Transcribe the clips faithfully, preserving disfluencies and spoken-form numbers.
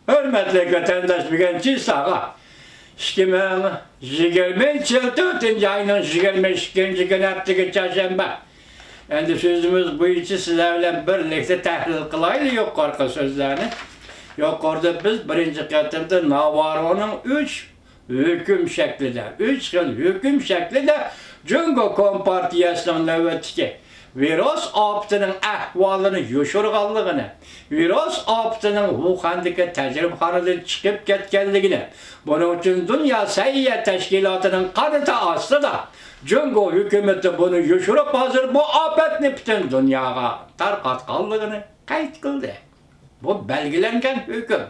ھۆرمەتلىك ۋەتەنداش، بۈگۈن چىساغا ئىككى مىڭ يىگىرمىنچى يىل تۆتىنچى ئاينىڭ يىگىرمە ئىككىنچى كۈنى، ھەپتىكى چارشەنبە. ئەمدى سۆزىمىز بويىچە سىلەر بىلەن بىرلىكتە تەھلىل قىلايلى يۇقىرىقى سۆزلەرنى. يۇقىرىدا بىز بىرىنچى قېتىمدا ناۋارونىڭ ئۈچ ھۆكۈم شەكلىدە، ئۈچ خىل ھۆكۈم شەكلىدە جۇڭگو كومپارتىيەسىنىڭ نۆۋەتتىكى ۋىرۇس ئاپىتىنىڭ ئەھۋالىنى يوشۇرغانلىقىنى، ۋىرۇس ئاپىتىنىڭ ۋۇخەندىكى تەجرىبىخانىدىن چىقىپ كەتكەنلىكىنى، بۇنىڭ ئۈچۈن دۇنيا سەھىيە تەشكىلاتىنىڭ قانىتى ئاستىدا جۇڭگو ھۆكۈمىتى بۇنى يوشۇرۇپ، ھازىر بۇ ئاپەتنى پۈتۈن دۇنياغا تارقاتقانلىقىنى قەيت قىلدى. بۇ بەلگىلەنگەن ھۆكۈم.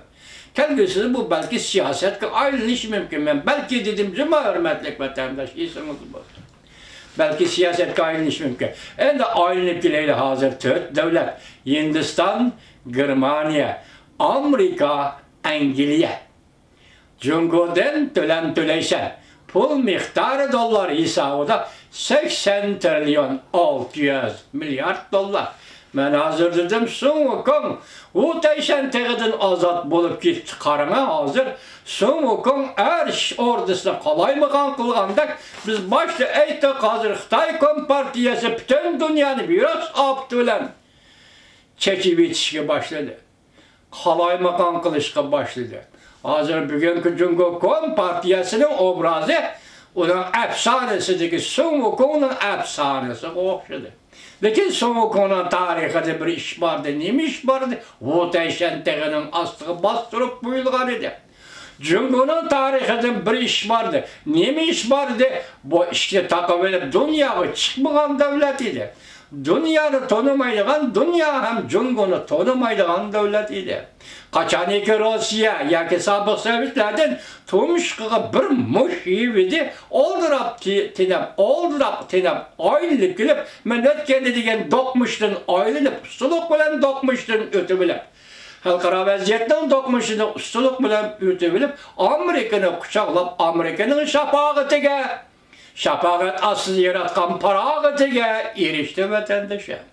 كەلگۈسىدە بۇ بەلكى سىياسەتكە ئايلىنىشى مۇمكىن. مەن بەلكى دېدىم جۇما، ھۆرمەتلىك ۋەتەنداش، ئېسىڭىزدە بولسۇن. بەلكى سىياسەتكە ئايلىنىشى مۇمكىن. ئەمدى ئايلىنىپ كېلەيلى ھازىر تۆت دۆلەت، ھىندىستان، گېرمانىيە، ئامېرىكا، ئەنگلىيە. جۇڭگودىن تۆلەم تۆلەيسەن. پۇل مىقدارى دوللار ھېسابىدا سەكسەن تىرىليون ئالتە يۈز مىليارد دوللار. مەن ھازىر دېدىم، سۇڭ ۋۇكوڭ ۋۇ تەيشەن تېغىدىن ئازاد بولۇپ كېتىپتۇ. قاراڭا، ھازىر سۇڭ ۋۇكوڭ ئەرش ئوردىسىنى قالايمىقان قىلغاندەك، بىز باشتا ئېيتتۇق، ھازىر خىتاي كومپارتىيەسى پۈتۈن دۇنيانى ۋىرۇس ئاپىتى بىلەن چېچىۋېتىشكە باشلىدى. قالايمىقان قىلىشقا باشلىدى. ھازىر بۈگۈنكى جۇڭگو كومپارتىيەسىنىڭ ئوبرازى ئۇنىڭ ئەپسانىسىدىكى سۇڭ ۋۇكوڭنىڭ ئەپسانىسىغا ئوخشىدى. لېكىن سۇڭ ۋۇكوڭنىڭ تارىخىدا بىر ئىش باردى. نېمە ئىش باردى؟ ۋۇ تەيشەن تېغىنىڭ ئاستىغا باستۇرۇپ قويۇلغان ئىدى. جۇڭگونىڭ تارىخىدا بىر ئىش باردى. نېمە ئىش باردى؟ بۇ ئىشنى تاقىۋېلىپ دۇنياغا چىقمىغان دۆلەت ئىدى. دۇنيانى تونۇمايدىغان، دۇنيا ھەم جۇڭگونى تونۇمايدىغان دۆلەت ئىدى. قاچانكى روسىيە ياكى سابىق سوۋېتلەردىن تۇمشۇقىغا بىر مۇش يېۋىدى، ئالدىراپ تى-، تېنەپ، ئالدىراپ تېنەپ ئايلىنىپ كېلىپ، مەن ئۆتكەندە دېگەن دوقمۇشتىن ئايلىنىپ، ئۇستىلىق بىلەن دوقمۇشتىن ئۆتۈۋېلىپ، خەلقئارا ۋەزىيەتنىڭ دوقمۇشىنى ئۇستىلىق بىلەن ئۆتۈۋېلىپ، ئامېرىكىنى قۇچاقلاپ، ئامېرىكىنىڭ شاپاغىتىگە، شاپاغەت ئاستىدا ياراتقان پاراغىتىگە ئېرىشتى ۋەتەندىشىم.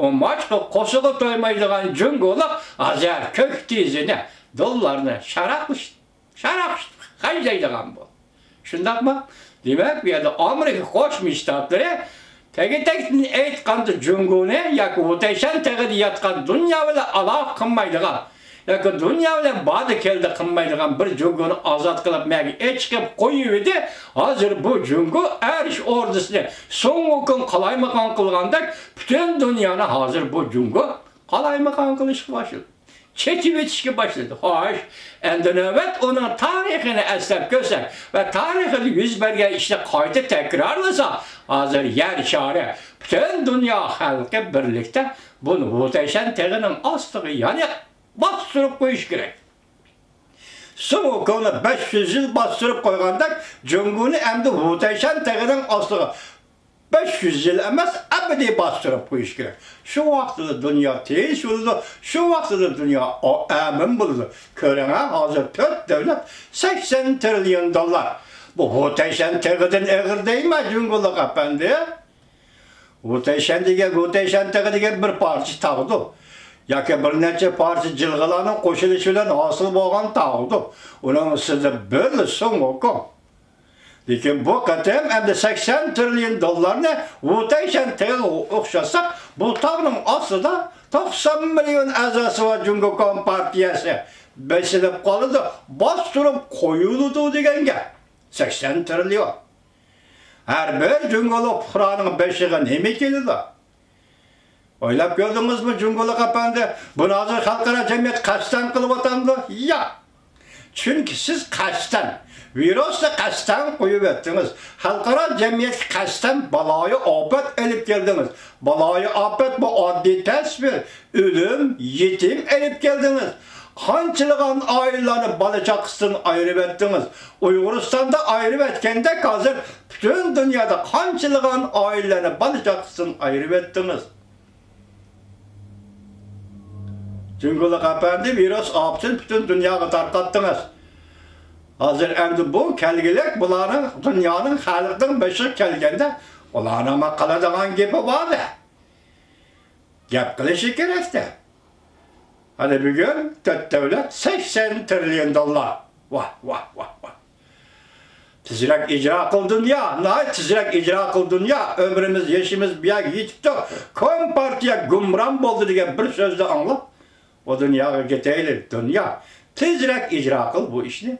ئۇ ماچقا قورسىقى تويمايدىغان جۇڭگولۇق ھازىر كۆك تېزىنى، دوللارنى شاراقلىشىپ، شاراقلىشىپ خەجلەيدىغان بولدى. شۇنداقمۇ؟ دېمەك، بۇ يەردە ئامېرىكا قوشما شتاتلىرى، تەگە-تەكتىن ئېيتقاندا، جۇڭگونى ياكى ۋۇتەيشەن تېغىدا ياتقان دۇنيا بىلەن ئالاقە قىلمايدىغان، ياكى دۇنيا بىلەن باردا-كەلدە قىلمايدىغان بىر جۇڭگونى ئازاد قىلىپ، مەگە ئېچىقىپ قويۇۋىدى. ھازىر بۇ جۇڭگو ئەرش ئوردىسىنى سۇڭ ۋۇكۇڭ قالايمىقان قىلغاندەك، پۈتۈن دۇنيانى ھازىر بۇ جۇڭگو قالايمىقان قىلىشقا باشلىدى. چېچىۋېتىشكە باشلىدى. خوش، ئەمدى نۆۋەت ئۇنىڭ تارىخىنى ئەسلەپ كۆرسەك ۋە تارىخىدا يۈز بەرگەن ئىشنى قايتا تەكرارلىساق، ھازىر يەر شارى، پۈتۈن دۇنيا خەلقى بىرلىكتە بۇنى ۋۇتەيشەن تېغىنىڭ ئاستىغا يەنە باستۇرۇپ قويۇش كېرەك. سۇڭ ۋۇكۇڭنى بەش يۈز يىل باستۇرۇپ قويغاندەك، جۇڭگونى ئەمدى ۋۇتەيشەن تېغىنىڭ ئاستىغا بەش يۈز يىل ئەمەس، ئەبەدىي باستۇرۇپ قويۇش كېرەك. شۇ ۋاقتىدا دۇنيا تىنچ بولىدۇ، شۇ ۋاقتىدا دۇنيا ئا-، ئەمىن بولىدۇ. كۆرۈڭە، ھازىر تۆت دۆلەت سەكسەن تىرىليون دوللار. بۇ ۋۇتەيشەن تېغىدىن ئېغىر دەيمەن، جۇڭگولۇق ئەپەندى. ۋۇتەيشەن دېگەن، ۋۇتەيشەن تېغى دېگەن بىر پارچە تاغدۇ. ياكى بىر نەچچە پارچە جىلغىلارنىڭ قوشۇلۇشى بىلەن ھاسىل بولغان تاغدۇ. ئۇنىڭ ئۈستىدە بىر سۇڭ ۋۇكۇڭ. لېكىن بۇ قېتىم ئەمدى سەكسەن تىرىليون دوللارنى ۋۇتەيشەن تېغىغا ئوخشاتساق، بۇ تاغنىڭ ئاستىدا توقسان مىليون ئەزاسى بار جۇڭگو كومپارتىيەسى بېسىلىپ قالىدۇ، باستۇرۇپ قويۇلىدۇ دېگەن گەپ. سەكسەن تىرىليون. ھەر بىر جۇڭگولۇق پۇقرانىڭ بېشىغا نېمە كېلىدۇ؟ ئويلاپ كۆردىڭىزمۇ، جۇڭگولۇق ئەپەندى؟ بۇنى ھازىر خەلقئارا جەمئىيەت قەستەن قىلىۋاتامدۇ؟ ياق. چۈنكى سىز قەستەن، ۋىرۇسنى قەستەن قويۇۋەتتىڭىز. خەلقئارا جەمئىيەتكە قەستەن بالايىئاپەت ئېلىپ كەلدىڭىز. بالايىئاپەت بۇ ئاددىي تەسۋىر. ئۆلۈم، يېتىم ئېلىپ كەلدىڭىز. قانچىلىغان ئائىلىلەرنى بالا-چاقىسىدىن ئايرىۋەتتىڭىز. ئۇيغۇرىستاندا ئايرىۋەتكەندەك، ھازىر پۈتۈن دۇنيادا قانچىلىغان ئائىلىلەرنى بالا-چاقىسىدىن ئايرىۋەتتىڭىز. جۇڭگولۇق ئەپەندى، ۋىرۇس ئاپىتىنى پۈتۈن دۇنياغا تارقاتتىڭىز. ھازىر ئەمدى بۇ كەلگۈلۈك بۇلارنىڭ، دۇنيانىڭ، خەلقنىڭ بېشىغا كەلگەندە، ئۇلارنىڭمۇ قىلىدىغان گېپى بار-دە. گەپ قىلىشى كېرەك-دە. ئەنە بۈگۈن تۆت دۆلەت سەكسەن تىرىليون دوللار. ۋاھ، ۋاھ، ۋاھ، ۋاھ. تېزرەك ئىجرا قىل دۇنيا، ناھايىتى تېزرەك ئىجرا قىل دۇنيا. ئۆمرىمىز، يېشىمىز بۇ يەرگە يېتىپتۇ. كومپارتىيە گۇمران بولدى دېگەن بىر سۆزنى ئاڭلاپ، ئۇ دۇنياغا كېتەيلى، دۇنيا. تېزرەك ئىجرا قىل بۇ ئىشنى.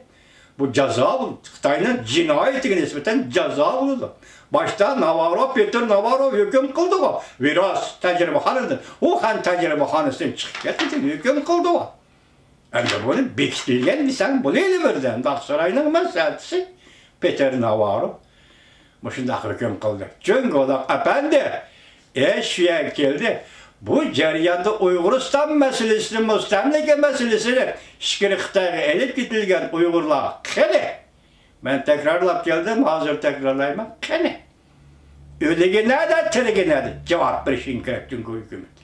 بۇ جازا بولىدۇ. خىتاينىڭ جىنايىتىگە نىسبەتەن جازا بولىدۇ. باشتا ناۋارو، پېتىر ناۋارو ھۆكۈم قىلدىغۇ. ۋىراس تەجرىبىخانىدىن، ۋۇخەن تەجرىبىخانىسىدىن چىقىپ كەتتى، ھۆكۈم قىلدىغۇ. ئەمدى بۇنى بېكىتىلگەن دېسەڭ بولۇۋېرىدۇ. ئەمدى ئاقساراينىڭ مەسلىھەتچىسى پېتېر ناۋارو مۇشۇنداق ھۆكۈم قىلدى. جۇڭگولۇق ئەپەندى، ئە، شۇ يەرگە كەلدى. بۇ جەرياندا ئۇيغۇرىستان مەسىلىسىنى، مۇستەملىكە مەسىلىسىنى ئىچكىرى خىتايغا ئېلىپ كېتىلگەن ئۇيغۇرلار قېنى؟ مەن تەكرارلاپ كەلدىم، ھازىر تەكرارلايمەن. قېنى؟ ئۆلۈگى نەدە، تىرىكى نەدە؟ جاۋاب بېرىشىڭ كېرەك جۇڭگو ھۆكۈمىتى.